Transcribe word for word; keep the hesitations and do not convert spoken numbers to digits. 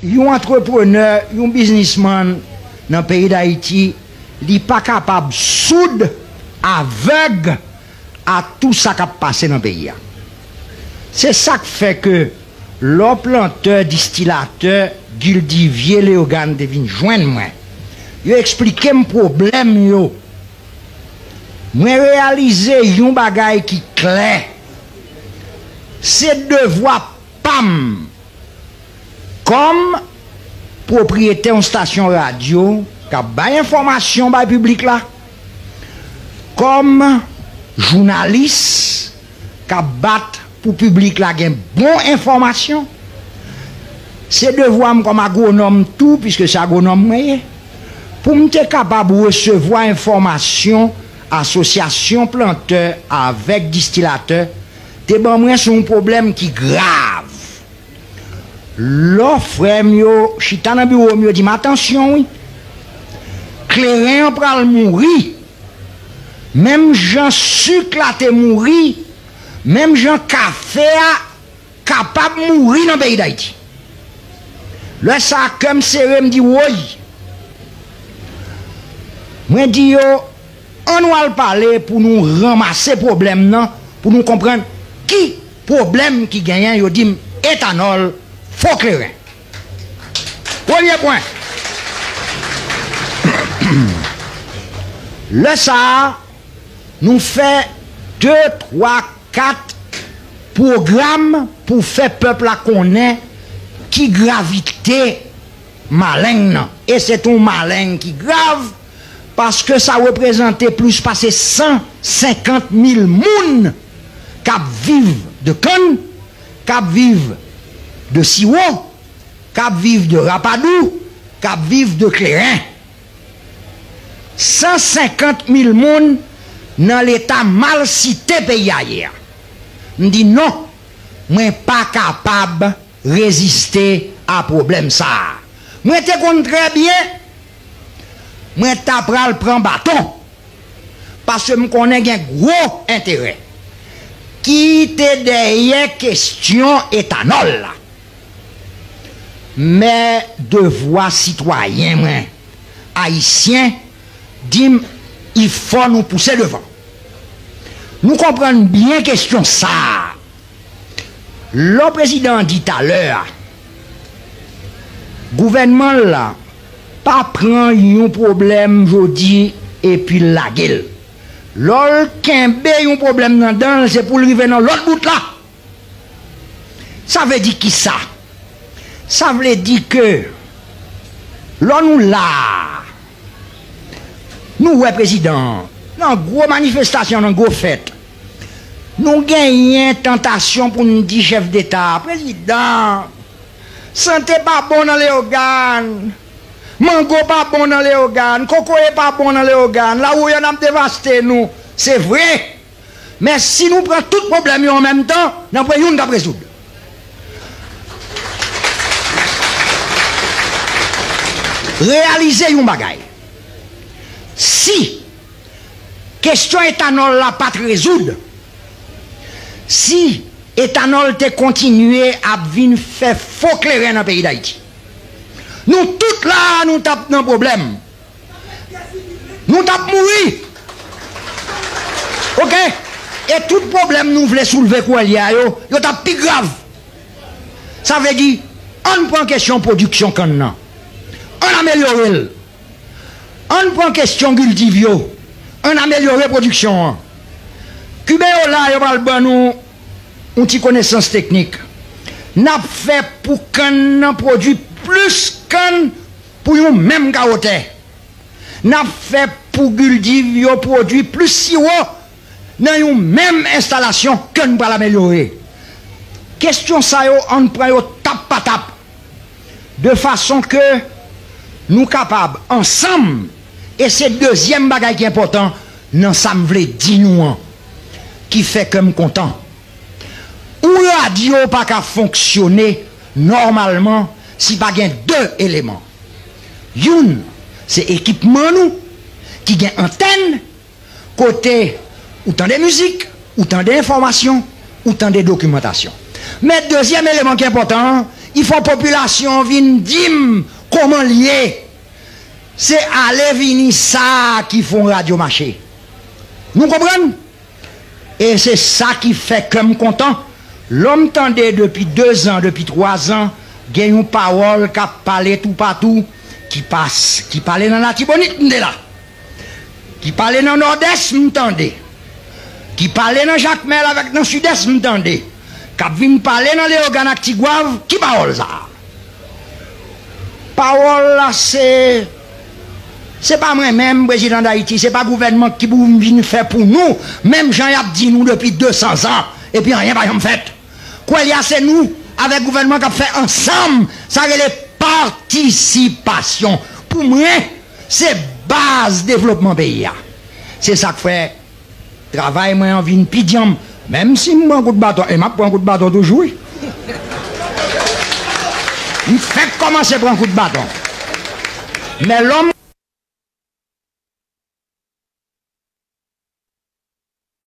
Yon antreprenè, yon biznismann nan peyi Dayiti, li pa kapab soud, avèg a tou sa k ap pase nan peyi a. Se sa k fè ke lò plantè, distilatè Gildivier Léogane te vin jwenn mwen, yo eksplike m pwoblèm yo. Mwen reyalize yon bagay ki klè. Se devwa pa m kòm pwopriyetè yon stasyon radyo k ap bay enfòmasyon bay piblik la, kòm jounalis k ap bat pou piblik la gen bon enfòmasyon, se devwa m kòm agwonòm tou, piske se agwonòm mwen ye, pou m te kapab resevwa enfòmasyon asosyasyon plantè avèk distilatè te ban mwen sou yon pwoblèm ki grav. Lò frè m yo chita nan biwo m, yo di m, "Atansyon wi, kleren an pral mouri. Menm jan sik la te mouri, menm jan kafe a kapab mouri nan peyi Dayiti." Lè sa a, kè m sere, m di, "Woy!" Mwen di yo, "Ann nou al pale pou nou ranmase pwoblèm nan, pou nou konprann ki pwoblèm ki genyen." Yo di m, "Etanòl, fo kleren." Premye pwen. Lè sa a, nou fè de, twa, kat pwogram pou fè pèp la konnen ki gravite maleng nan. E se t on maleng ki grav, paske sa reprezante plis pase san senkant mil moun k ap viv de kann, k ap viv de siwo, k ap viv de rapadou, k ap viv de kleren. San senkant mil moun nan leta malsite peyi a ye a. M di non, mwen pa kapab reziste a pwoblèm sa a. Mwen te konn trè byen, mwen ta pral pran baton, paske m konnen gen gwo enterè ki te dèyè kesyon etanòl la. Men devwa sitwayen mwen, ayisyen, di m, "Il fò nou pouse devan." Nou konprann byen kesyon sa a. Lò prezidan an di talè a, gouvènman l la pa pran yon pwoblèm jodi epi l lage l. Lò l kenbe yon pwoblèm nan dan l, se pou l rive nan lòt bout la. Sa vle di kisa? Sa vle di ke lò nou la a, nou wè prezidan an nan gwo manifestasyon, nan gwo fèt. Nou genyen tantasyon pou n di chèf deta a, "Prezidan, sante pa bon nan Leyogàn, mango pa bon nan Leyogàn, kokoye pa bon nan Leyogàn, lawouya n ap devaste nou." Se vre. Men si nou pran tout pwoblèm yo an menm tan, n ap wè youn k ap rezoud. Reyalize yon bagay. Si kesyon etanòl la pa t rezoud, si etanòl te kontinye ap vin fè fo kleren nan peyi Dayiti, nou tout la a, nou t ap nan pwoblèm. Nou t ap mouri. Oke? E tout pwoblèm nou vle soulve kounye a yo, yo t ap pi grav. Sa vle di, ann pran kesyon pwodiksyon kann nan. Ann amelyore l. Ann pran kesyon kiltiv yo. Ann amelyore pwodiksyon an. Kiben yo la, yo pral ban nou yon ti konesans teknik. N ap fè pou kann nan pwodui plis kann pou yon menm kawo tè. N ap fè pou kiltiv yo pwodui plis siwo nan yon menm enstalasyon ke n pral amelyore. Kesyon sa yo, ann pran yo tap pa tap, de fason ke nou kapab ansanm, e se dezyèm bagay ki enpòtan nan sa m vle di nou an, ki fè kè m kontan. Yon radyo pa ka fonksyone nòmalman si pa gen de eleman. Youn, se ekipman nou ki gen antèn, kote ou tande mizik, ou tande enfòmasyon, ou tande dokimantasyon. Men dezyèm eleman ki enpòtan an, Ki fè popilasyon an vin di m kòman l ye. Se ale vini sa a ki fè yon radyo mache. Nou konprann? E se sa ki fè kè m kontan. Lè m tande depi dezan, depi twazan, gen yon pawòl k ap pale toupatou, ki pa, ki pale nan Latibonit, m te la. Ki pale nan Nòdès, m tande. Ki pale nan Jakmèl avèk nan Sidès, m tande. K ap vin pale nan Leyogàn ak Tigwav, ki pawòl sa a? Pawòl la se, se pa mwen menm, prezidan Dayiti, se pa gouvènman ki pou vin fè pou nou, menm jan y ap di nou depi dezan zan, epi anyen pa janm fèt. Kwè l ya se nou, avèk gouvènman k ap fè ansanm, sa rele patisipasyon. Pou mwen, se baz devlopman peyi a. Se sa k fè travay mwen an vin pi djanm, menm si m pran kout baton, e m ap pran kout baton toujou, wi. M fèk kòmanse pran kout baton. Men lè m